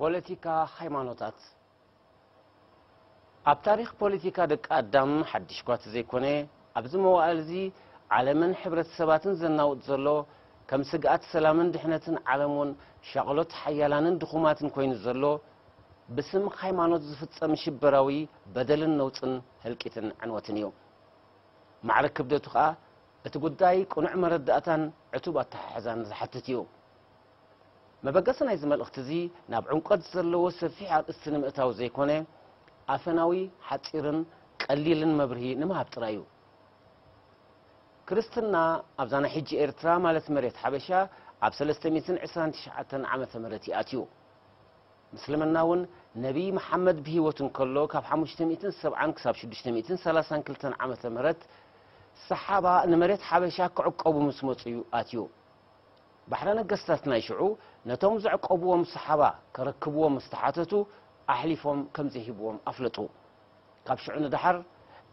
ፖለቲካ ሃይማኖታት። ኣብ ታሪኽ ፖለቲካ ደቂ ኣዳም ሓድሽ ኳ ዘይኮነ፣ ኣብዚ መዋእል እዚ ዓለምን ሕብረተሰባትን ዘናውጥ ዘሎ፣ ከም ስግኣት ሰላምን ድሕነትን ዓለም እውን ሻቕሎት ሓያላንን ድኹማትን ኮይኑ ዘሎ፣ ብስም ሃይማኖት ዝፍጸም ሽበራዊ በደልን ነውጽን ህልቂትን ዕንወትን እዩ። ማዕረ ክብደቱ ኸኣ እቲ ጉዳይ ቅኑዕ መረዳእታን ዕቱብ ኣተሓሕዛን ዝሓትት እዩ። መበገሲ ናይዚ መልእኽቲ እዚ ናብ ዕምቆት ዘለዎ ሰፊሕ ኣርእስቲ ንምእታው ዘይኮነ፣ ኣፈናዊ፣ ሓጺርን ቀሊልን መብርሂ ንምሃብ ጥራይ እዩ። ክርስትና ኣብዛ ናይ ሕጂ ኤርትራ፣ ማለት መሬት ሓበሻ፣ ኣብ ሰለስተ ሚእትን ዕስራን ትሽዓተን ዓመተ ምህረት እዩ ኣትዩ። ምስልምና እውን ነቢይ መሓመድ ብህይወት እንከሎ ካብ ሓሙሽተ ሚእትን ሰብዓን ክሳብ ሽዱሽተ ሚእትን ሰላሳን ክልተን ዓመተ ምህረት ሰሓባ ንመሬት ሓበሻ ክዕቀቡ ምስ መጹ እዩ ኣትዩ። ባሕረ ነገስታት ናይ ሽዑ ነቶም ዘዕቀብዎም ሰሓባ ከረክብዎም ምስ ተሓተቱ ኣሕሊፎም ከም ዘይህብዎም ኣፍለጡ። ካብ ሽዑ ንደሓር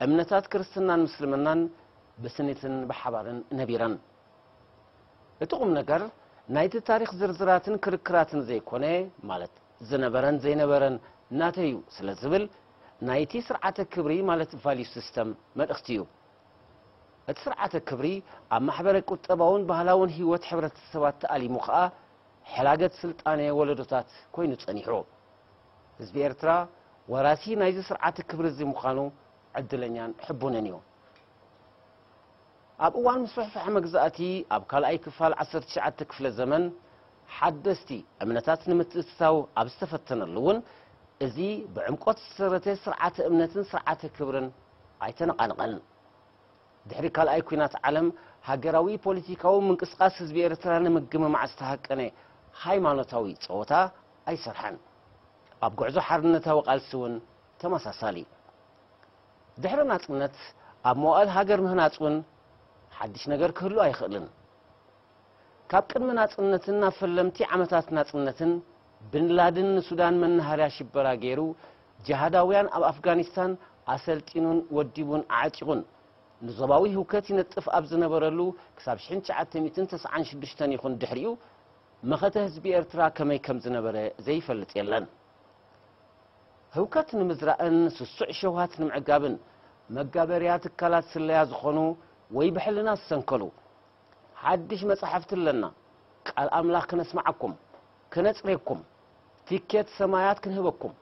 እምነታት ክርስትናን ምስልምናን ብስኒትን ብሓባርን ነቢረን። እቲ ቁም ነገር ናይቲ ታሪኽ ዝርዝራትን ክርክራትን ዘይኮነ፣ ማለት ዝነበረን ዘይነበረን ናተይ እዩ ስለ ዝብል፣ ናይቲ ስርዓተ ክብሪ ማለት ቫልዩ ሲስተም መልእኽቲ እዩ። እቲ ስርዓተ ክብሪ ኣብ ማሕበረ ቁጠባውን ባህላውን ህይወት ሕብረተሰባት ተኣሊሙ ኸኣ ሕላገት ስልጣነ ወለዶታት ኮይኑ ጸኒሑ። ህዝቢ ኤርትራ ወራሲ ናይዚ ስርዓተ ክብሪ እዚ ምዃኑ ዕድለኛን ሕቡንን እዩ። ኣብ እዋን ምስፍሕፋሕ መግዛእቲ ኣብ ካልኣይ ክፋል ዓሰርተ ትሽዓተ ክፍለ ዘመን ሓደስቲ እምነታት ንምትእትታው ኣብ ዝተፈተነሉ እውን እዚ ብዕምቆት ዝተሰረተ ስርዓተ እምነትን ስርዓተ ክብርን ኣይተነቓነቐን። ድሕሪ ካልኣይ ኲናት ዓለም ሃገራዊ ፖለቲካዊ ምንቅስቓስ ህዝቢ ኤርትራ ንምግምማዕ ዝተሃቀነ ሃይማኖታዊ ጸወታ ኣይሰርሐን። ኣብ ጉዕዞ ሓርነታዊ ቃልሲ እውን ተመሳሳሊ። ድሕሪ ናጽነት ኣብ መዋእል ሃገር ምህናጽ እውን ሓድሽ ነገር ክህሉ ኣይኽእልን። ካብ ቅድሚ ናጽነትን ናብ ፈለምቲ ዓመታት ናጽነትን፣ ብን ላድን ንሱዳን መናሃርያ ሽበራ ገይሩ፣ ጅሃዳውያን ኣብ ኣፍጋኒስታን ኣሰልጢኑን ወዲቡን ኣዕጢቑን፣ ንዞባዊ ህውከት ይነጥፍ ኣብ ዝነበረሉ፣ ክሳብ ሽሕን ትሽዓተ ሚእትን ተስዓን ሽዱሽተን ይኹን ድሕሪኡ፣ መኸተ ህዝቢ ኤርትራ ከመይ ከም ዝነበረ ዘይፈልጥ የለን። ህውከት ንምዝራእን ስሱዕ ሸውሃት ንምዕጋብን መጋበርያ ትካላት ስለያ ዝኾኑ ወይ ብሕልና ዝሰንከሉ፣ ሓድሽ መጻሕፍቲ ኣለና፣ ቃል ኣምላኽ ክነስምዓኩም፣ ክነጽርየኩም፣ ቲኬት ሰማያት ክንህበኩም፣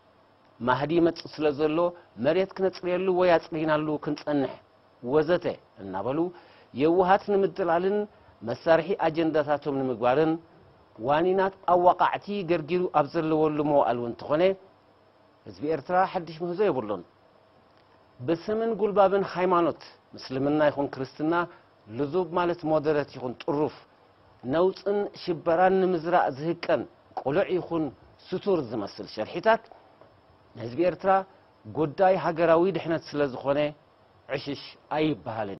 ማህዲ ይመጽእ ስለ ዘሎ መሬት ክነጽርየሉ ወይ ኣጽሪናሉ ክንጸንሕ ወዘተ እናበሉ የውሃት ንምድላልን መሳርሒ ኣጀንዳታቶም ንምግባርን ዋኒናት ኣዋቃዕቲ ገርጊሩ ኣብ ዘለወሉ መዋእል እውን እንተኾነ ህዝቢ ኤርትራ ሓድሽ ምህዞ የብሉን። ብስምን ጉልባብን ሃይማኖት ምስልምና ይኹን ክርስትና ልዙብ ማለት ሞደረት ይኹን ጥሩፍ ነውጽን ሽበራን ንምዝራእ ዝህቀን ቅሉዕ ይኹን ስቱር ዝመስል ሸርሒታት ንህዝቢ ኤርትራ ጉዳይ ሃገራዊ ድሕነት ስለ ዝኾነ ዕሽሽ ኣይበሃልን።